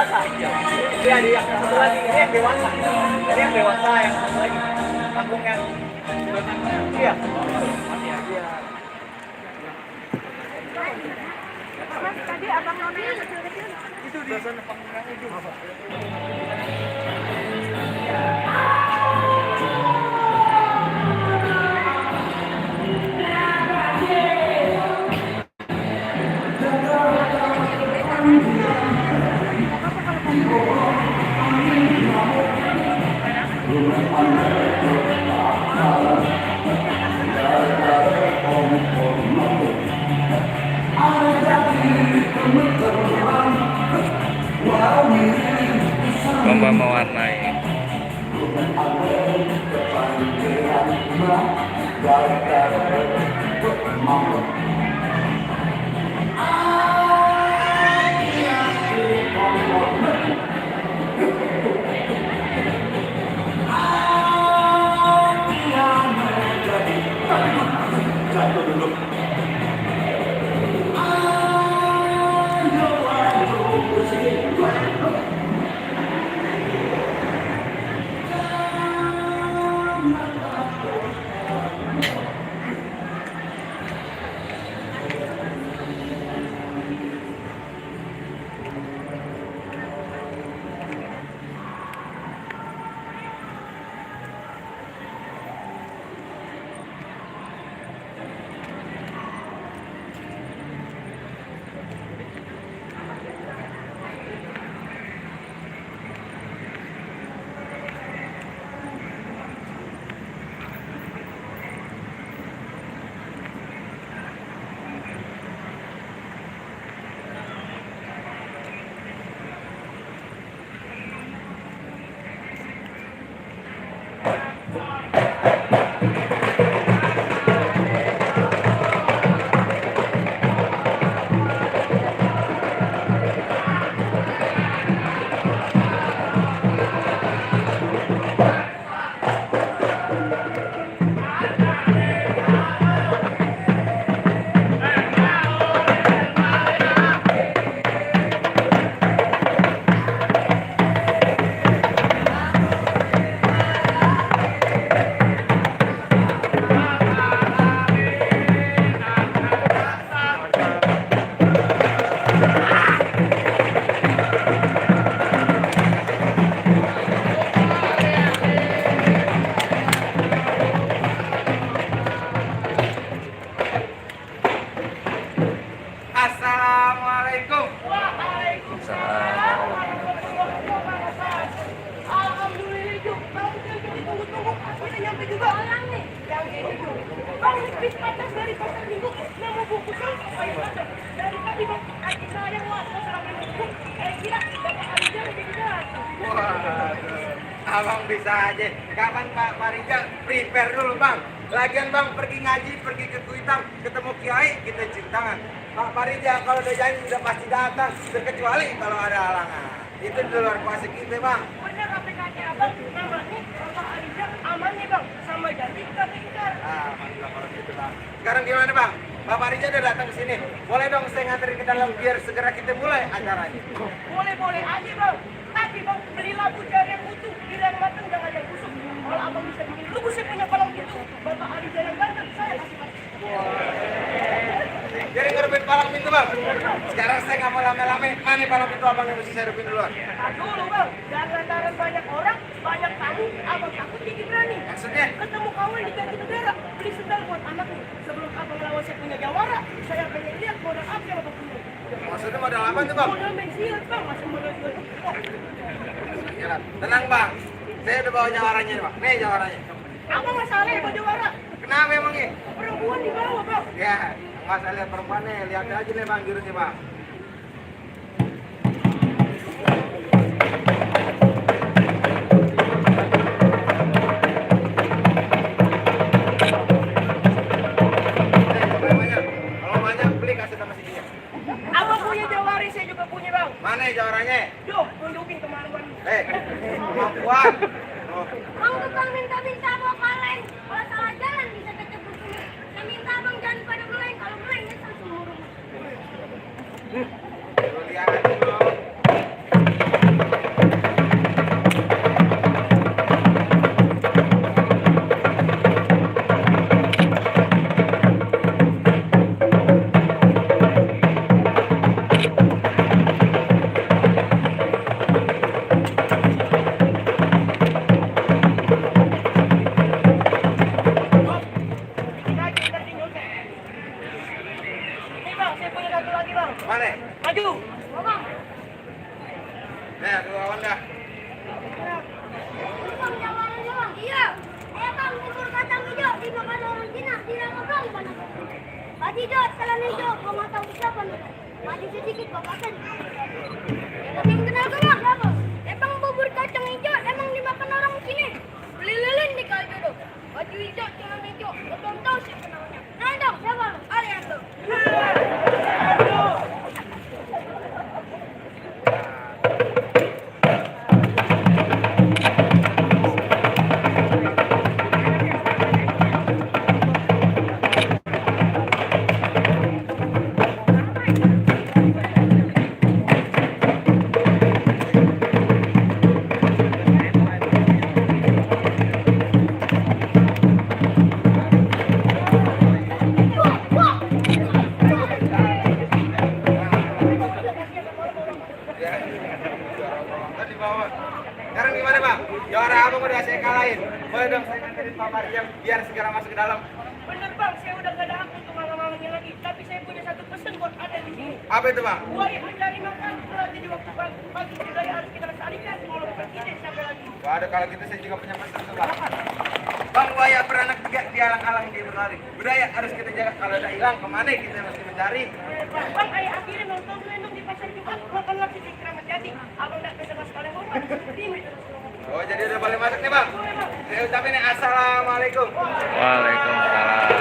saja. Dia ada yang satu lagi ini yang dewasa. Jadi yang dewasa yang satu lagi tanggung yang iya. Iya. Mas, tadi abang nona yang kecil-kecil Itu di sana panggungnya itu. Lomba mewarnai. Assalamualaikum. Alhamdulillah, Juk. Bang, tunggu. Akhirnya nyampe juga. Orang nih. Yang ini, Juk. Bang, bis patas dari pasar minggu. Nama buku kan supaya patas. Dari tadi, Bang, adik saya waktu selama minggu. Kira Bapak Arija jadi datang. Waduh, abang bisa aja. Kapan Pak Rijal prepare dulu bang. Lagian bang pergi ngaji, pergi ke Kuitang, ketemu Kiai, kita cium tangan. Pak Rijal kalau udah janji udah pasti datang, terkecuali kalau ada halangan. Itu di luar kuasa kita bang. Bener apa kata abang? Namanya Bapak Arija aman nih, Bang. Sama janji kita tinggal. Ah, mantap kalau gitu bang. Sekarang gimana bang? Bapak Rijal udah datang ke sini. Boleh dong saya nganterin ke dalam biar segera kita mulai acaranya. Boleh aja, Bang. Tapi Bang, beli labu cari yang utuh, bila yang matang jangan yang busuk. Kalau abang bisa bikin lugu, saya punya palang pintu. Bapak Arija yang ganteng, saya kasih mas. Jadi ngerebut palang pintu bang. Sekarang saya nggak mau lame-lame. Mana palang pintu abang yang mesti saya rebut duluan? Nah, dulu Bang, dan lantaran banyak orang, banyak tamu, abang takut jadi berani. Maksudnya? Ketemu kawan di kaki negara, beli sendal buat anaknya. Sebelum abang lawan saya punya jawara, saya pengen lihat modal apa yang abang punya. Maksudnya modal apa tuh bang? Modal main silat Bang, masih modal jual tepuk. Tenang bang. Saya udah bawa jawarannya bang. Nih jawarannya. Abang masalah ya bawa jawara. Kenapa emangnya? Perempuan di bawah Bang. Ya, nggak saya lihat perempuan nih. Lihat aja nih bang jurusnya bang. Kalau banyak beli kasih sama si dia. Abang punya jawari, saya juga punya Bang. Mana jawarannya? Duh, tunjukin kemana-mana. Kemampuan. Oh. Bang tukang minta-minta bawa kaleng. Kalau salah jalan bisa kecebur semua. Saya minta bang jangan pada meleng. Kalau meleng nyesel semua rumah. Lihat dulu. Nah, dua lawan dah. Bang, jangan doang. Iya. Bang, bubur kacang hijau dimakan orang Cina, tidak ngobrol mana. Haji Jod, salam hijau, gua nggak tahu siapa nih. Maju sedikit, gua pakai. Tapi yang kenal gua siapa? Bang, bubur kacang hijau emang dimakan orang sini. Beli lilin di Kaljodo. Baju hijau, salam hijau, gua belum tahu siapa namanya. Nah dong, siapa? Arianto. Kan di bawah. Sekarang gimana bang? Juara abang udah saya kalahin. Boleh dong saya nganterin Pak Marijam biar segera masuk ke dalam. Bener bang, saya udah gak ada hak untuk malam-malamnya lagi. Tapi saya punya satu pesan buat ada di sini. Apa itu bang? Buaya mencari makan setelah jadi waktu pagi budaya harus kita lestarikan. Kalau presiden sampai lagi. Waduh kalau gitu saya juga punya pesan tuh bang. Bang buaya beranak tiga di alang-alang dia berlari. Budaya harus kita jaga, kalau udah hilang kemana kita mesti mencari. Bang, ayah akhirnya nonton selendang di pasar Jumat. Makan lagi di Keramat Jati. Abang gak bisa masuk oleh rumah. Seperti ini. Oh jadi udah boleh masuk nih bang. Saya ucapin nih assalamualaikum. Waalaikumsalam.